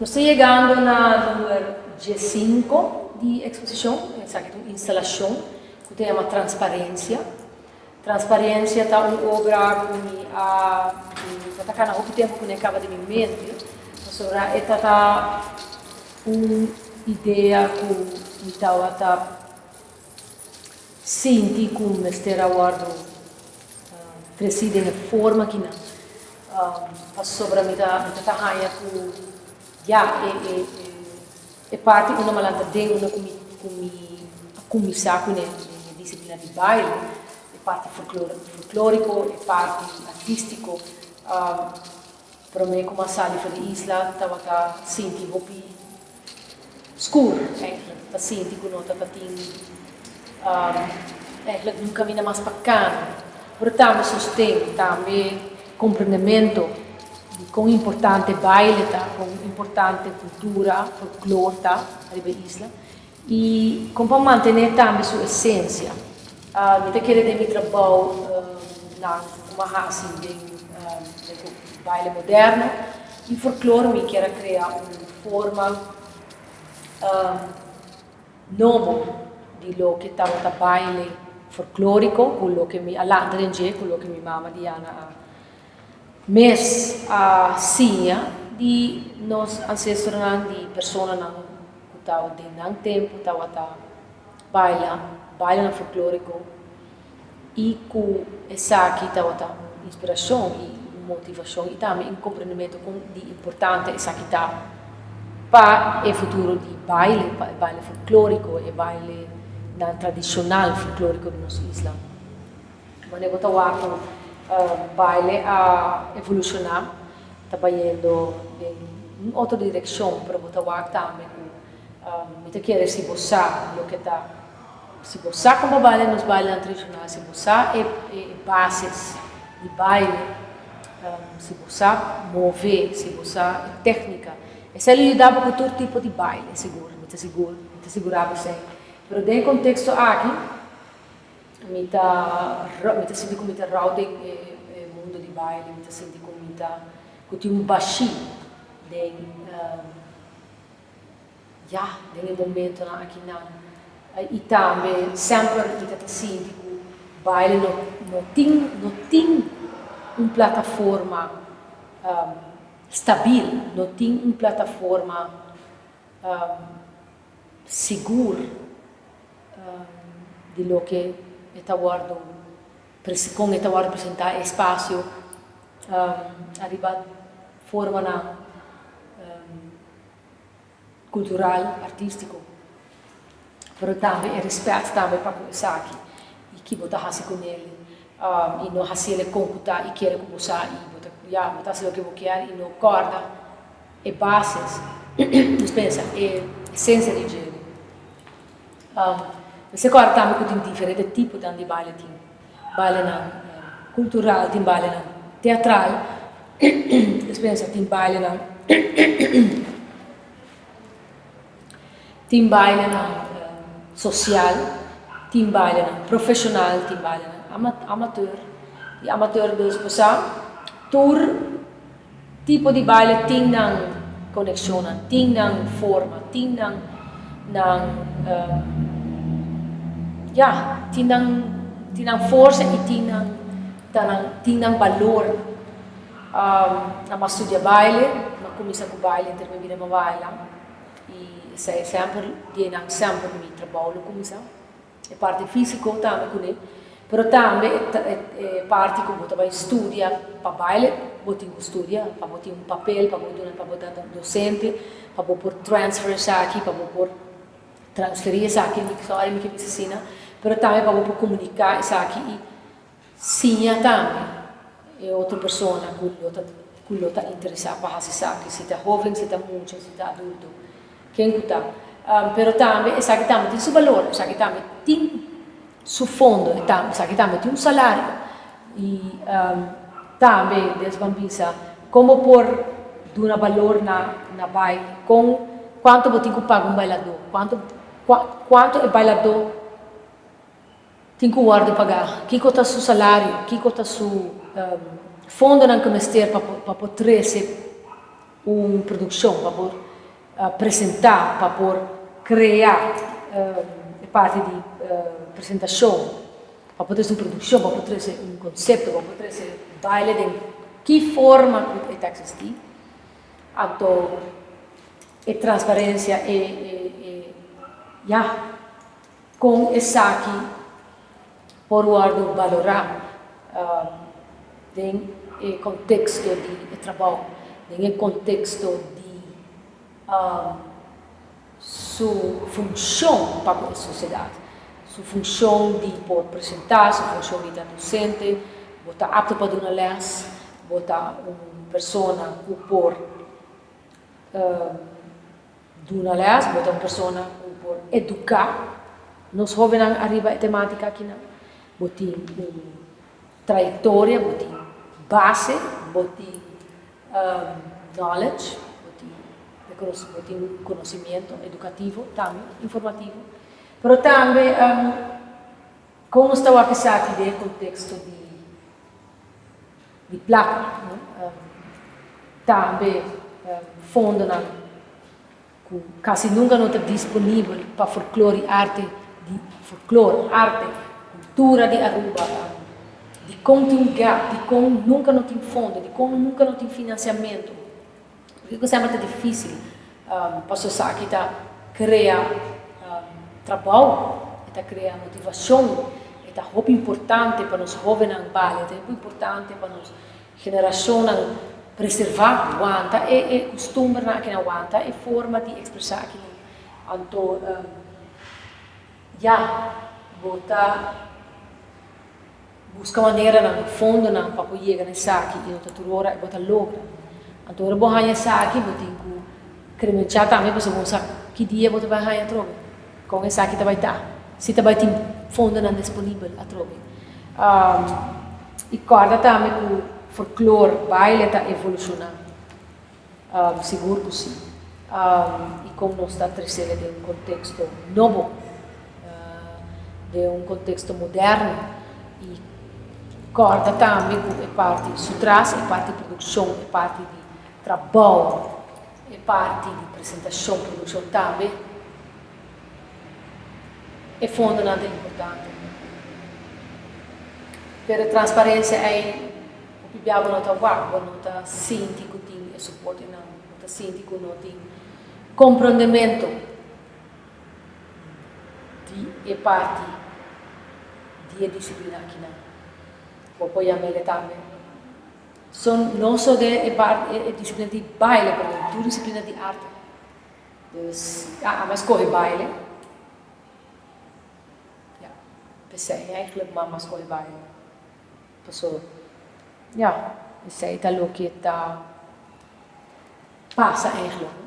Nos ta yegando na number diesinco di exposicion, esaki ta un instalacion cu ta yama Transparencia. Transparencia ta un obra cu mi a mi ta ta cana hopi tempo cu ne caba den mi mente, pasobra e ta ta un idea cu mi tawata sinti cu mester a wordo treci den e forma kinan, pasobra mi ta mi ta ta haña cu ya e e e parti unda mi a lanta den unda cu mi cu mi a cuminsa cune den e disciplina di baile, e parti folklorico, e parti artistico, prome cu mi a sali for di isla tabata sinti hopi Skur, eigenlijk, ta sinti ku no tabatin eigenlijk niun kaminda mas pa kana. Pero tambe sosten, tambe komprendementu di kon importante baile ta, kon importante kultura, folklor ta riba e isla i kon pa mantené tambe su esensia. Mi ta kere den mi trabou nan ku mi a hasi den baile moderno i folklor mi kier a krea un forma nobo di loke tabata baile folkloriko ku loke mi a lanta den dje, ku loke mi mama Diana a mes a siña di nos ancestronan, di personanan ku tabata den nan tempu tabata baila bailenan folkloriko i ku esaki tabata un inspirashon i un motivashon i tambe un komprendementu kon di importante esaki ta pa e futuro di baile, pa e baile folkloriko, e bailenan tradishonal folkloriko di nos isla. Wanneer bo ta wak ku baile a evolushoná, ta bayendo den un otro direkshon, pero bo ta wak tambe ku mi ta kere si bo sa loke ta. Si bo sa kon pa baila nos bailenan tradishonal, si bo sa e bases di baile, si bo sa move, si bo sa e téknika, esei lo yuda bo ku tur tipo di baile, sigur, mi ta sigur, mi ta sigurá bo esei. Pero den e konteksto aki, mi ta mi ta sinti ku mi ta rou den e mundu di baile, mi ta sinti ku mi ta ku tin un bashí den. Ya, den e momentonan akinan. I tambe semper mi ta ta sinti ku baile no no tin no tin un plataforma stabil, no tin un plataforma sigur di loke e ta wòrdu kon e ta wòrdu presentá e espasio ariba formanan. Cultural, artistico, pero tambe e respet tambe pa cu esaki y ki bo ta haci cu nel y no haciele con cu ta y kere cu bo sa y bo ta ya bo ta haci loke bo kier y no corda e bases nos pensa e esencia di dje. Mester corda tambe cu tin diferente tiponan di baile tin bailenan cultural tin bailenan teatral nos pensa tin bailenan tin bailenan social tin bailenan profesional tin bailenan amateur y amateur dus bo sa tur Tipo di baile tin nan konekshonnan, tin nan forma, tin nan nan ya, tin nan tin nan forsa i tin nan ta nan tin nan balor. Nan a studia baile, mi a kuminsá ku baile henter mi bida mi a baila i esei semper di einan semper mi trabou lo kuminsá. E parti físiko tambe kuné, pero tambe e parti ku bo ta bai studia pa baile, bo tin ku studia pa bo tin un papel, pa bo duna pa bo ta dosente, pa bo por transfer esaki, pa bo por transferí esaki, sorry mi ke bisa asina, pero tambe pa bo por komuniká esaki i Siña tambe e otro persona ku lo ta ku lo ta interesá pa hasi esaki, si ta hóven, si ta mucha, si ta adulto, ken ku ta. Pero tambe esaki tambe tin su balor, esaki tambe tin su fondo, esaki tambe tin un salario. I tambe des ban bisa kon bo por duna balor na na baile, kon kuantu bo tin ku paga un bailadó, kuantu kuantu e bailadó. Tin ku wòrdu pagá. Kiko ta su salario? Kiko ta su fondonan ku mester pa pa por trese un produkshon, pa por. presentá pa por krea e parti di presentashon, pa por trese un produkshon, pa por trese un konsepto, pa por trese baile den ki forma ku e ta eksistí. Anto e transparensia e e ya kon esaki por wòrdu balorá den e konteksto di e trabou, den e konteksto di su funshon pa ku e sosiedat, su funshon di por presentá, su funshon di ta dosente, bo ta apto pa duna lès, bo ta un persona ku por duna lès, bo ta un persona ku por eduká nos hóbennan ariba e temátika akinan, bo tin un trayektoria, bo tin base, bo tin knowledge, bo tin bo tin un konosimiento edukativo tambe, informativo, pero tambe kon nos ta wak esaki den e konteksto di di plaka, no? Tambe fondonan ku kasi nunka no ta disponibel pa folklor i arte di folklor, arte, kultura di Aruba. Dikon tin un gap? Dikon nunka no tin fondo? Dikon nunka no tin finansiamentu? Pakico semper ta dificil pasobra esaki ta crea trabao, e ta crea motivacion, e ta hopi importante pa nos hobennan bali, e ta hopi importante pa nos generacionnan preserva, wanta e e costumbernan akinan, wanta e forma di expresa akinan. Anto ya bo ta Buska maneranan, fondonan pa por yega na esaki i no ta tur ora bo ta logra. Anto ora bo haña esaki bo tin ku kremenchá tambe pasobra bo no sa ki dia bo ta bai haña atrobe, kon esaki ta bai ta, si ta bai tin fondonan disponibel atrobe. I kòrda tambe ku folklor, baile ta evolushoná, sigur ku si. I kon nos ta tresele den un konteksto nobo, den un konteksto moderno i kòrda tambe ku e parti su tras, e parti produkshon, e parti di trabou, e parti di presentashon, produkshon tambe e fondonan ta importante. Pero e transparensia ei hopi bia bo no ta wak, bo no ta sinti ku tin e soportenan. Bo ta sinti ku no tin komprondementu di e parti di e disiplina akinan. Bo por yam'el tambe. So no so den e parti e disiplina di baile pero den tur disiplina di arte. Dus ya ami a skohe baile. Ya, p'esei eigenlijk mama a skohe baile. Paso, ya, esei ta loke ta pasa eigenlijk.